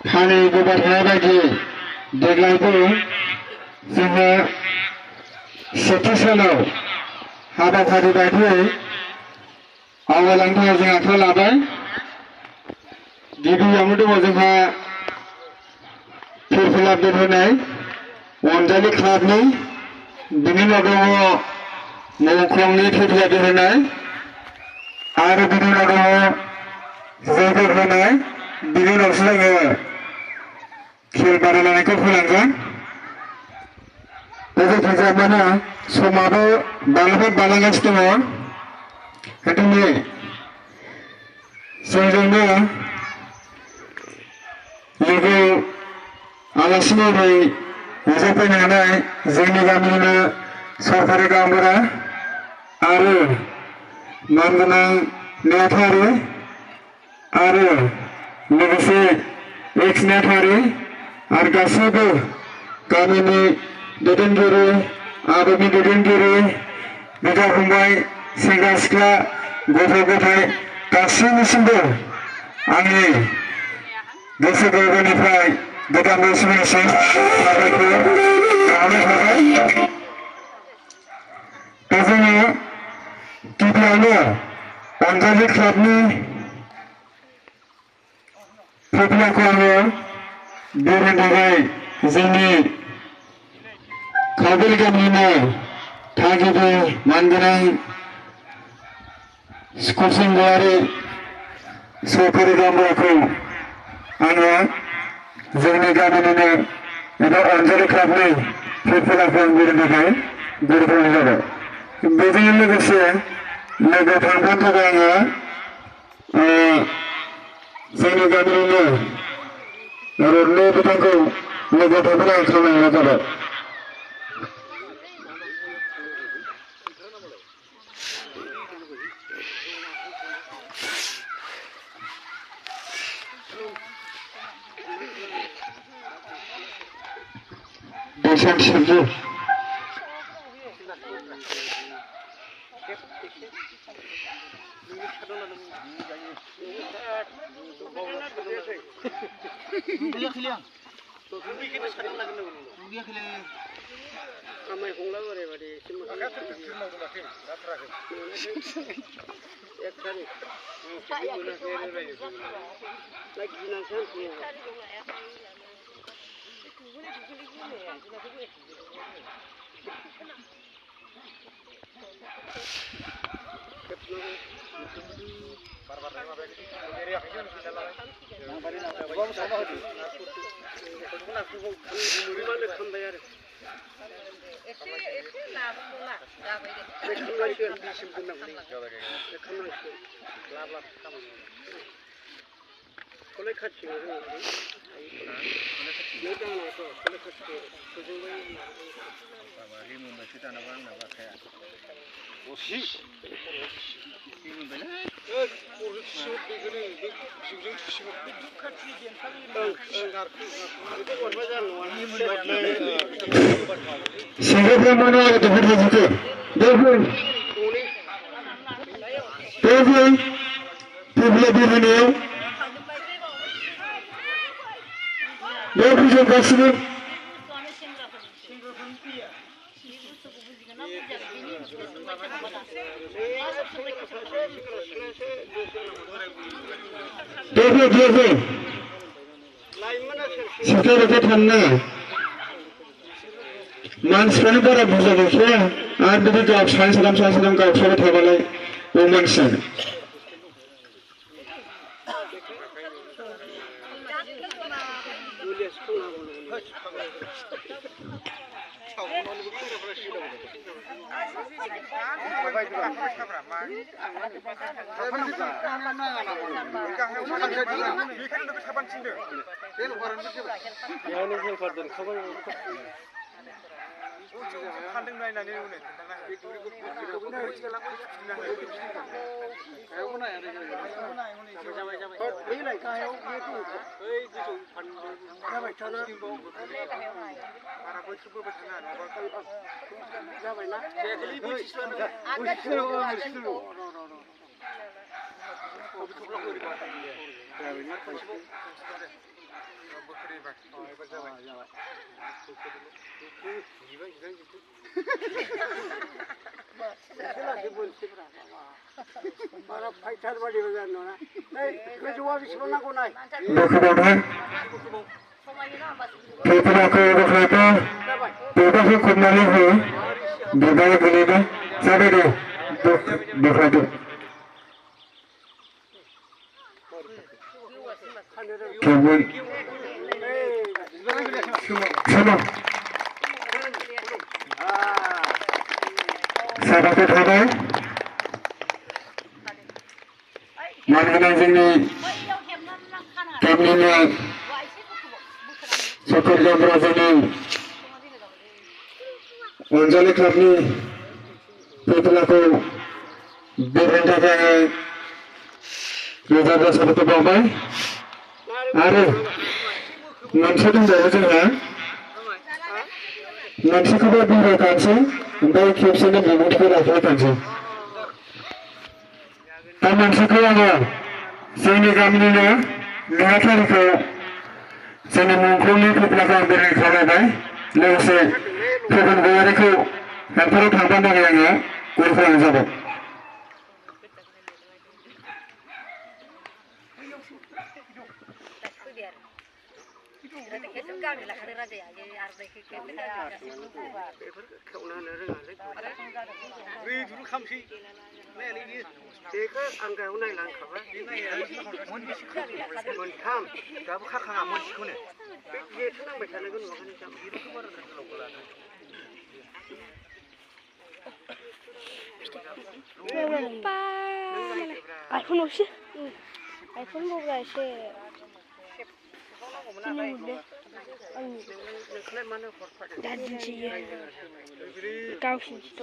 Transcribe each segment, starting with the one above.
फालिबोबाय थानाय बायदि देग्लायबो जोङो सेथि सानाव हाबाफारि बायदियै आवगायलांनो थाखाय जों आखायाव लाबाय। गिबियावनो दङ जोंहा फिरफिला बिरहोनाय अनजालि क्लाबनि, बिनि उनाव दङ नौख्रंनि फिरफिला बिरहोनाय आरो बिनि उनाव दङ जैग होनाय। बिनि उनावसो जोङो खेल बादायलायनायखौ होलांगोन। जायखिजाया माने समाबो बारलांगासिनो दङ। दिनै जोंजोंनो लोगो आलासि महरै नुजाफैनो हानाय जोंनि गामिनिनो सरकारि गाहामबुरा आरो मानगोनां नेहाथारि आरो लोगोसे एक्स नेहाथारि आरो गासैबो गामिनि दैदेनगिरि, आदबनि दैदेनगिरि, बिदा फंबाय, सेंग्रा सिख्ला, गथ' गथाय गासैनिसिमबो आंनि गोसो गोरबोनिफ्राय गोदान बोसोरनिसिम साबायखर बावहरनाय थाबाय। दा जोङो गिबियावनो अनजालि क्लाबनि फिरफिलाखौ आङो बिरहोनो थाखाय जोंनि खावबिल गामिनिनो थागिबि मानगोनां स्कुल गयारि सरकारि गाहामबुराखौ आङो जोंनि गामिनिनो एबा अनजालि क्लाबनि फिरफिलाखौ आं बिरहोनो थाखाय बिरहोनाय जाबाय। बेजों लोगोसे लोगो थांफानो थाखाय आङो जोंनि गामिनिनो रडनि बिथांखौ लोगो थांफानो आं खावलायनाय जाबाय। Desensible. Siapa mana ada tempat itu? Devil, devil, devil devil. Devil je kasih. Devil devil. Siapa dekat mana? मानसिफ्रानो बारा बुरजा गैखाया आरो बिदि गाव सानै गावस्राबाय थाबालाय बबाव मानसि जानो। Kepalaku berkata, bebas kembali ke bebas kelima sampai deh berkata. Kemudian, sama. Sahabat terhadap mana जोंनि गामिनि सकर गामब्रा जोंनि अनजालि क्लाबनि पेपलाखौ बर'नि थाखाय रोजा रोजा साबायखर बावबाय आरो मोनसे दंबावो जोंहा मोनसेखौबो बुंबायखानोसै ओमफ्राय खेबसेनो बिबुंथिखौ लाखिबायखानोसै दा मोनसेखौ आङो जोंनि गामिनिनो नेहाथारिखौ जोंनि मुंख्लंनि पेपलाखौ आं बेराय खावलायबाय लोगोसे फैगोन गयारिखौ हेल्पाराव थांफानो थाखाय आङो गल खालामनाय जाबाय बेखौ आं गायाव नायलांखाबाय मोनथाम दाबो खाखाङा मोनसेखौनो बे गेटखौ नांबाय थानायखौ नुवाखै आइफन 없이? आइफन 보고 एसे दा दिन्थियो गावसिनिथ'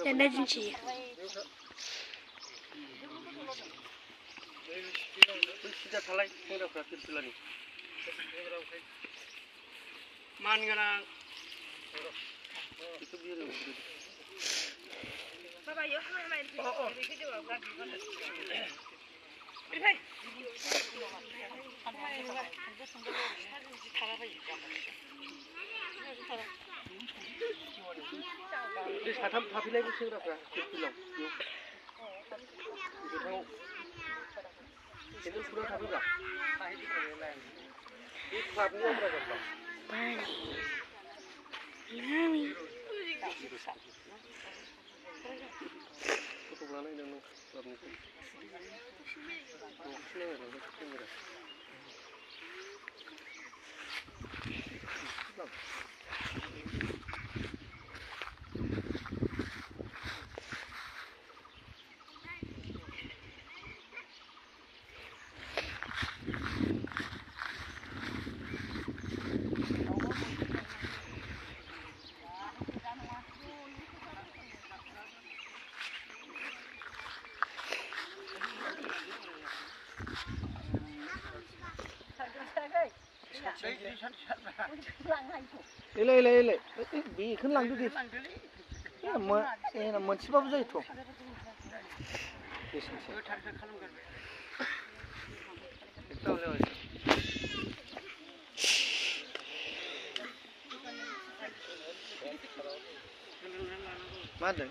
दा दिन्थियो मानगोनां साथाम थाफैलायबो सेंग्राफ्रा सेंग्राफोरा थाफैब्रा बे क्लाबनि अब्रा Ele beखौनो लांदो दे मोनसेबाबो जायोथ' मा होनदों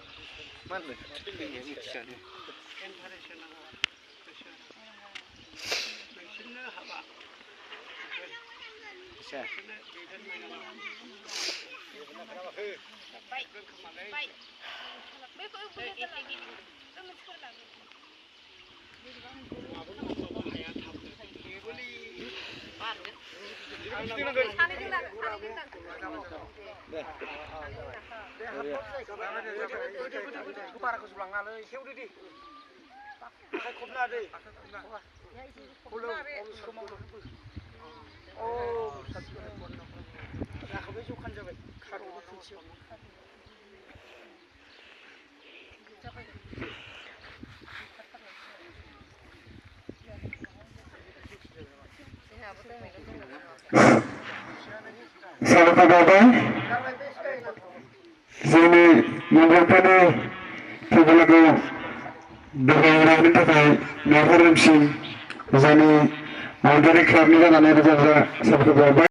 साबायखर बावबाय जोंनि मुंदांखानि पेपलाखौ लाहोनो थाखाय नेहाथारिसिम जोंनि आउटडोर क्लाबनि जानानै रोजा रोजा साबायखर बावबाय।